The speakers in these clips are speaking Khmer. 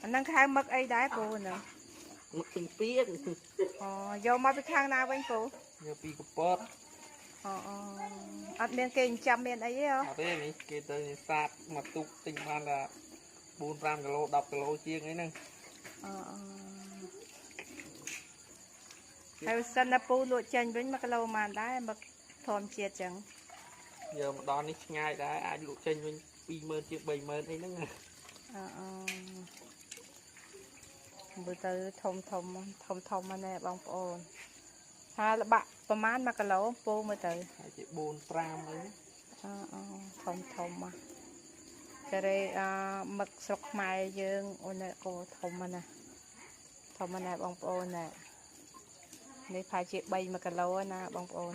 អាហ្នឹងគេហៅមឹកអីដែរពូហ្នឹង មឹកពីងពីង អូយកមកពីខាងណាវិញពូ យកពីកពត អូអូអត់មានគេចិញ្ចឹមមានអីទេហ៎ អត់ទេនេះគេទៅនេសាទមកទូកទិញបានតែ4 5គីឡូ10គីឡូជាងអីហ្នឹង អូអូហើយសិនណាពូលក់ចេញវិញ1គីឡូប៉ុន្មានដែរមឹកធម្មជាតិចឹង យកមកដល់នេះឆ្ងាយដែរអាចលក់ចេញវិញ20000ជាង30000អីហ្នឹង អូអូមើលទៅធំធំធំធំហ្នឹងណែបងប្អូនហាល្បាក់ប្រហែល1គីឡូពូមើលទៅ ហើយជា4 5អី អូអូធំធំមកការ៉េអមឹកស្រុកខ្មែរយើងអូនក៏ធំណាស់ធំណាស់បងប្អូនណានេះប្រហែលជា3 1គីឡូណាបងប្អូន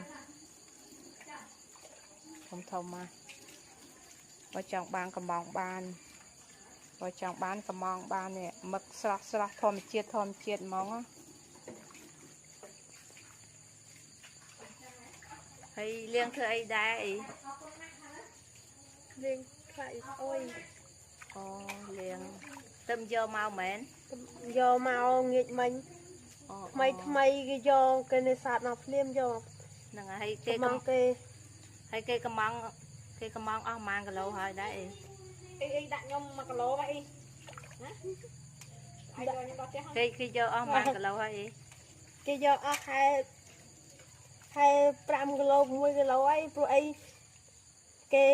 ធំធំមកបើចង់បានកំងបានបើចង់បានកំងបាននេះមឹកស្រស់ស្រស់ធម្មជាតិធម្មជាតិហ្មងហើយលៀងធ្វើអីដែរអី លៀងខ្លាចអុយ អូលៀងទៅយកមកមែន យកមកងាកមិញថ្មីថ្មីគេយកគេនេសាទមកភ្លាមយក ហ្នឹងហើយគេ កំងគេ ហើយគេកំងគេកំងអស់ប្រហែលគីឡូហើយដែរអី អីដាក់ខ្ញុំ1គីឡូអីណាហើយយកខ្ញុំដល់ផ្ទះ គេគេយកអស់ប្រហែលគីឡូហើយអី គេយកអស់ខែខែ5គីឡូ6គីឡូអីព្រោះអីគេ